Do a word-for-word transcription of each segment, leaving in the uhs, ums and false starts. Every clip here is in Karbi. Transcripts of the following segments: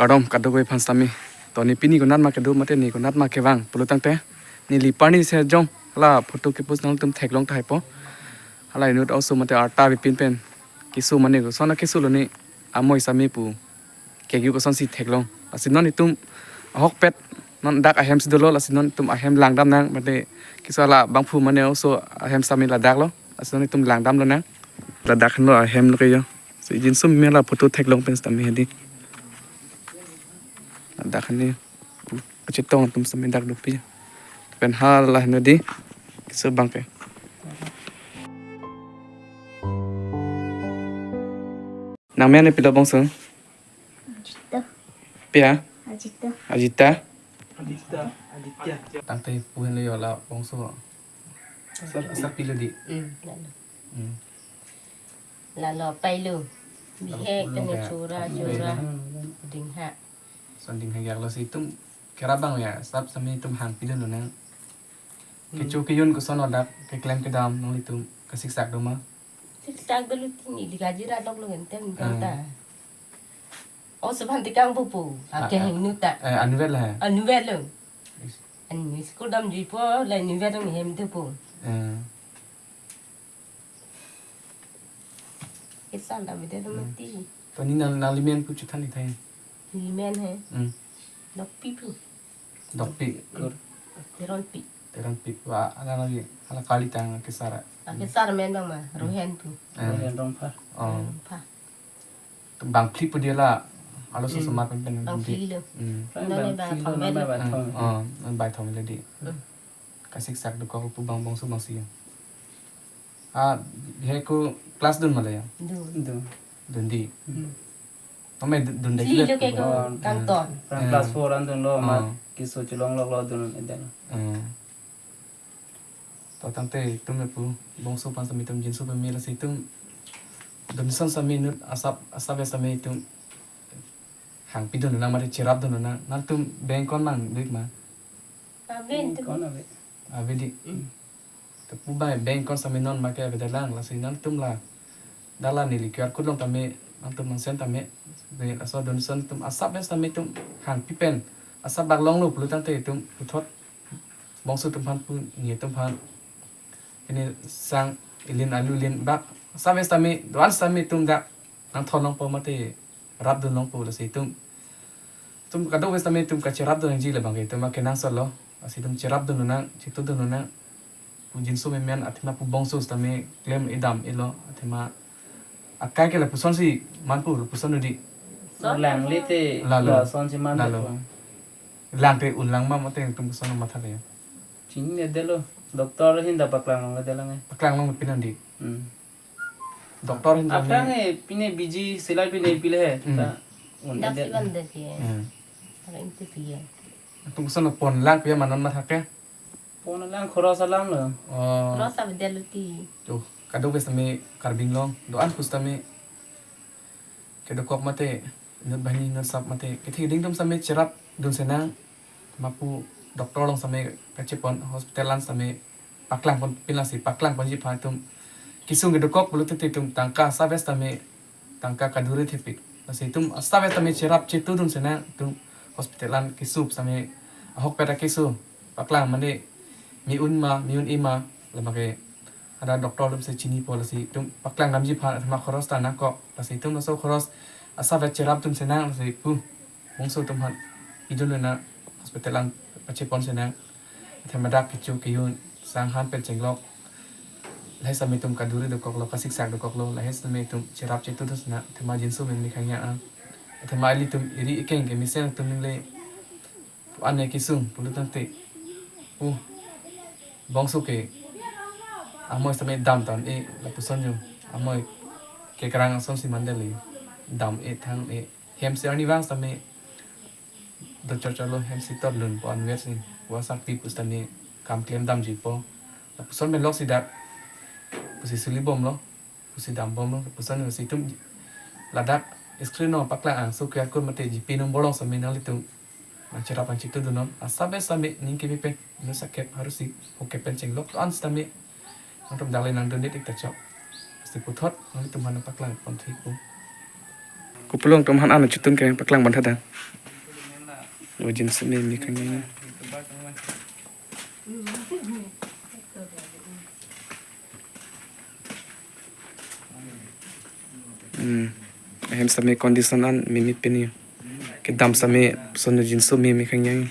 Kardom kadokave aphan sitame. To ne pini konat ma kedo mate ne konat ma kevang pulo tangte, neli parni se jong la photo kepost nangtum theklong tahai po. Hala inut oso mate arta avepin pen keso mane koson akeso lo ne, amoi sitame pu kegyu kosonsi theklong. Lasi non itum ahokpet non dak ahem si dolo, lasi non itum ahem langdam nang, mate keso hala bangphu mane oso ahem sitame ladak lo. Lasi non itum langdam lonang. Ladak lo ahem lo ke yo. Si jinso meme la photo theklong pen sitame hedi. Ladak hedi. Kachetong atum sitame dak dopi. Pen hala hedi. Keso abang ke. Nang men pilo bongso? Ajita. Pia? Ajita. Ajita. Aditya. Aditya. Tangte pu henlo yo la bongso. Sar- Sarpi lo di. Hmm, lalo. Hmm. Lalo apai lo. Lalo bihek pulo kene ka. Chora, hmm, chora. Dingha. Son dingha jak lo si itum kerap abang ya, sap sitame itum hangpidun lonang. Hmm. Kecho kejun koson dak keklem kedam nanglitum kasiksak do ma? Siksak dolo ti neli kajira lok lo kan tem, hmm, ta. O sepan tikang pupu. Ah, ake ah. Hingnu ta. Eh, anuvet la. Anuvet lo. Is. An school damjuipo, la anuvet ang hem tepo. Eh. Isal da bide, hmm, mati. To ne nang, nangli men pu chethan ni thai. Neli men he. Hmm. Dokpi pu. Dokpi. Kur. Teronpi. Teronpi. Wa, ala lagi, ala kali tang kesara. Ake sar men bang ma, hmm, Rohen pu. Eh. Rohen Rongpha. Oh. Rongpha. Bangphli pu dia la, alo so, hmm, semar pen pen bangphli di. Lo. Hmm. Nang bangphli lo, bang nang thom. Bang thom. Hmm. Oh, nang bang thom le di. Hmm. Kasiksak dokok pu bang bongso bangsi ya. Ah, bihek ko class dun ma la ya? Dun. Dun. Dun di. Hmm. Mame dun, dun de. Si kile lo ke ko, oh, kangton. Pran, eh, class four an dunlo, ma, oh, keso chelong lok lo dun eden. Eh. To tangte itum me pu bongso aphan sitame itum jinso peme lasi itum donation sitame inut asap, asap ya sitame itum hangpidun nang mate cherapdun nang. Nangtum bank account mang duit ma? Amen tu. Account ave. Ave di. Hmm. To pu bai bank account sitame non ma ke avedet lang, lasi nangtum la. Dak la neli Q R code along tame, nangtum nang send tame. Laso donation itum asap ya sitame itum hangpi pen. Asap bak longlo pulo tangte itum puthot bongso atum aphan pu, ne atum aphan. Ini sang ilin alu ilin bak. Asap ya sitame, do-an sitame itum dak nang thon longpo mate rapdun longpo lasi itum. Itum kadokave sitame itum kacherapdun nangji le bang ke itum akenangsot lo. Lasi itum cherapdun nang, chetudun nang. Pu jinso meme an athema pu bongso sitame klem-e dam-e lo. Athema akai ke lapuson si man pu lapuson di. Son lang le te, lalo, lason si man, lalo, le pu. Lang te un lang ma mate itum koson matha le ya? Chinine det lo. Doctor ahin ta paklang longledet lang eh. Paklang longpin nang di. Hmm. Doctor ahin ta aphrang ne eh, pine biji silai pine pile he. Hmm. Ta un, dak det. Si bang det ke. Hmm. Dak inte pi ya. Itum koson pon lang pi ya ma non matha ke? Pon lang khoros alam lo. Oh. Khoros avedet lo ti. Tuh, kadokave sitame Karbi Anglong do-an pu sitame kedokok mate, inut banghini inut asap mate kethe keding atum sitame cherapdun senang, ma pu doctor along sitame kachepon, hospital an sitame paklang ponpin lasi paklang ponji aphan itum kesung kedokok pulo tangte itum tangka asap ya sitame tangka kadure thepik. Lasi itum asap ya sitame cherap chetudun senang itum hospital an keso sitame ahokpet akeso paklang mane mi-un ma, mi-un-e ma, la bang ke ada doctor atum si chinipo lasi itum paklang damji aphan athema khoros ta nangkok, lasi itum laso khoros asap ya cherapdun senang lasi pu bongso atum aphan pidun nang hospital an pachepon senang. Athema dak kecho kejun sang han pen chenglok, lahai sitame itum kadure dokok lo, kasiksak dokok lo, lahai sitame itum cherap chetudun senang, athema jinso meme khang ya ang. Athema ilitum eri ekeng kemesen atum ningle pu ane kesung pulo tangte pu bongso ke amoi sitame dam tan e lapuson yo. Amoi kekrang ason si mandel e, dam e thang e, hem si arnivang sitame do chorchor lo, hem si tot lun po anver si, wa sakti pu sitame kam klem damjuipo. Lapuson pen lok si dak pusi suli bomlo, pusi dam bomlo, lapuson si itum ladak screen along paklang angso Q R code mate GPay number along sitame nanglitum nangcherap nangchetudun non. Asap ya sitame ning kebi pen, inut sakep harusi, hokep pen chenglok do-an sitame nangtum dak le nangdunde tik ta chok. Lasi puthot nanglitum aphan nangpaklang pon thik pu. Kopulong atum aphan an chetun ke paklang bang tha da. O jinso meme kangni. Hmm. Ahem sitame condition an meme pini. Kedam sitame lason jinso meme kangni.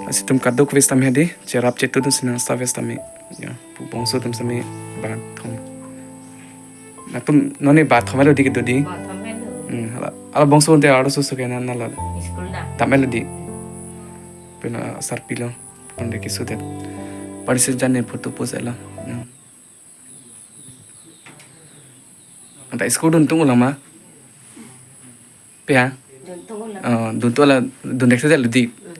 Lasi itum kadokave sitame hedi, cherap chetudun sinang save sitame. Ya, pu bongso atum sitame bathom. Nangtum non ne bathom lo di kedo di. Bathom lo. Hmm, hala, hala bongso ante arloso ke nang nala. School na. Tame lo di. Pena sarpi lo, pende kesudet. Parisi jane photo post lo. Hmm. Anta school duntung ulang ma? Pia? Duntung ulang. Oh, duntung ulang, dun dek saja lodi. Hmm.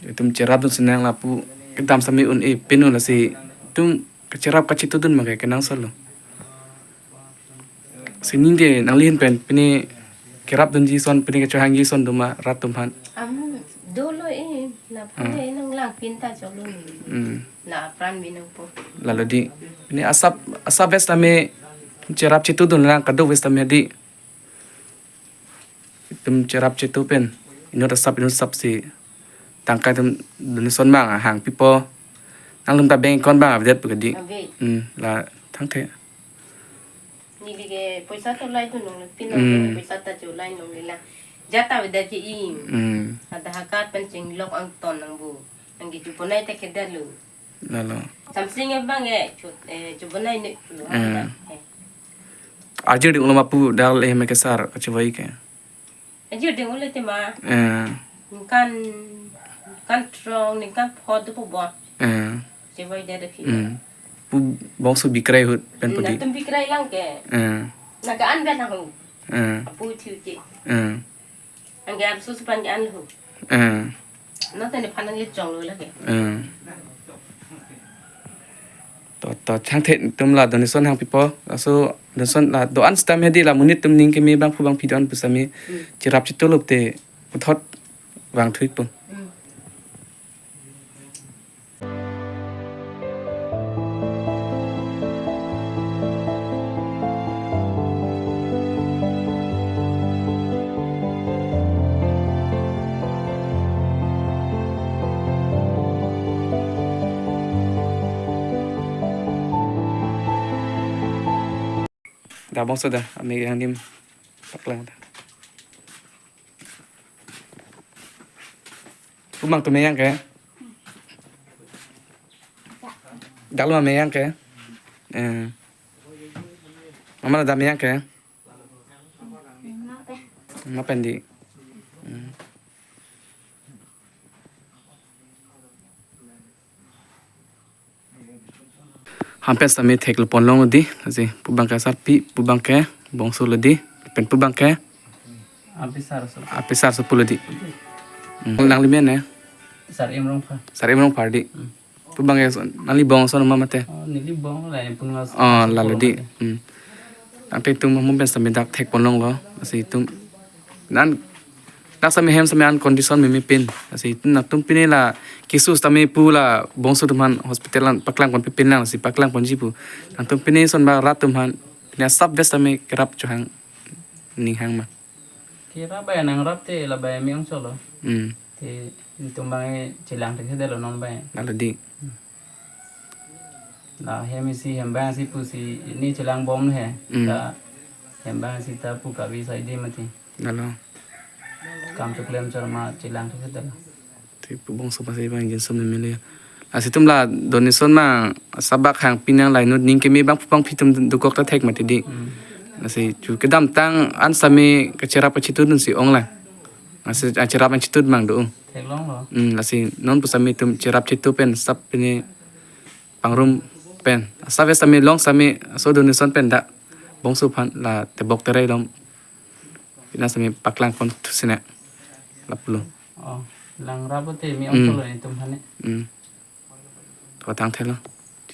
Itum cherapdun sinang lapu kedam sitame un-e pinu lasi itum kacherap kachetudun ma ke kenangsot lo. Sining de nangli ahin pen pini kerapdunji ason, pini kechohangji ason do ma rat atum aphan? Am, dolo e, la pini nang langpin ta choklo ni. Hmm. La apran binong po. Lalo di. Pini asap, asap ves tame cherap chetudun lang kadokave sitame di. Itum cherap chetu pen. Inut asap, inut asap si tangka itum donation bang hang pipo. Nanglitum ta bank account bang avedet pu ke di. Ave. Hmm, la thangthe. Neli ke poisa to lai tu nong, pin nong, hmm, poisa ta cho lai nong lila. Jata veda ke i. Hmm. Ada hakat pen chenglok angton nang bu. Nang ke chubonai ta kedar lo. Lalo. Samsing e bang e, chu, eh, chubonai ne lo. Hmm. Eh. Ajir ding ulo ma pu dal e me ke sar kachevai ke. Ajir ding ulo te ma. Eh. Ningkan, ningkan trong, ningkan phot do pu bot. Eh. Chevai dada phi. Hmm. Pu bongso bikrai ahut pen pu di. Nangtum bikrai lang ke. Eh. Nang ke-an vet lang ho. Eh. Apu thiu ke. Eh. Nang ke arloso aphan ke-an lo ho. Eh. Non ta nephan nang le chonglo lake. Eh. To, to, thangthe itum la donation hang pipo. Laso donation la do-an sitame hedi la monit atum ning keme bangphu bangphi do-an pu sitame. Hmm. Cherap chetu lo te puthot vangthui po. Hmm. Da bongso da, ame yang nim paklang da. Pu bang tu meyang ke? Dak lo meyang ke? Eh. Mama la da meyang ke? Ma pen di. Hmm. Hampes tame thek lo ponlong lo di, lasi pu bang ke sarpi, pu bang ke bongso lo di, pen pu bang ke api sar so. Api sar so pu lo di. Hmm. Nangli men ne? Sar Imrong Phar. Sar Imrong Phar di. Hmm. Pu bang ke so, nangli bongso nama mate? Oh, neli bong la, pun mas. Oh, lalo di. Hmm. Tangte itum mum pen sitame dak thek ponlong lo, lasi itum nan dak sitame hem sitame an condition meme pin. Lasi itum nangtum pine la keso sitame pu la bongso atum aphan hospital an paklang pon pipin lang, lasi paklang ponji pu. Nangtum pine ason bang rat atum aphan pine asap ves sitame kerap chohang ning hang ma? Kerap bang nangrap te la bang me-ong cholo. Hmm. Te itum bang chelang thekthedetlo non bang. Lalo di. La hem isi hem bang si pusi ne chelang bom he. Hmm. La hem bang si ta pu kabi saidi mati. Lalo. Kam choklem chorma chelang thekthedetlo. Te pu bongso aphan si bang jinso meme lo. Lasi itum la donation ma sabak hang pinang la inut ning keme bangphu bangphi atum dokok ta thek mati di. Hmm. Lasi chu kedamtang an sitame kacherap kachetudun si ong la. Lasi acherap an chetu mang do. Theklong lo. Hmm, lasi non pu sitame itum cherap chetu pen sap pine pangrum pen. Save sitame long sitame so donation pen dak bongso aphan la tebok terai dom. Pine sitame paklang pon thu sine. Lapulo. Oh, langrap te me-ong, hmm, cholo itum aphan ne. Hmm. To tangthe lo.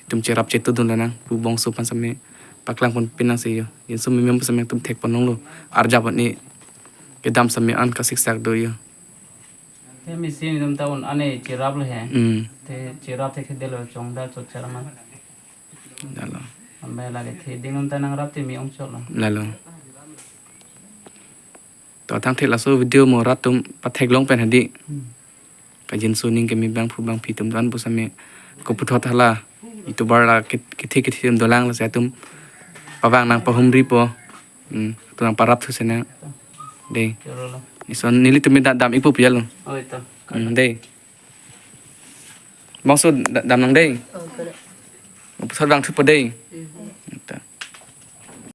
Itum cherap chetudun lonang. Pu bongso aphan sitame paklang pon pinang si yo. Jinso meme pu sitame itum thek ponlong lo. Arjap ne kedam sitame an kasiksak do yo. Te misi nelitum ta un-an cherap lo he. Hmm. Te cherap te khede lo chongda chot char ma. Lalo. Ambe lake the ding nelitum ta nangrap te me ong chot lo. Lalo. To tangte laso video mo rat atum patheklong pen hadi. Hmm. Kajinso ning keme bangphu bangphi atum dan pusitame koputhot hala YouTuber la kit-, kithi kithi atum dolang lasi atum pavang nangpahumripo. Hmm, atum nangparap thu sena. Dei. Choro lo. Ison nelitum da dam-ikpo pu ya lo. Oi to. Hmm, dei. Bangso da-, dam nang dei. Oh, kena. Pusat bang thupo dei. Hmm.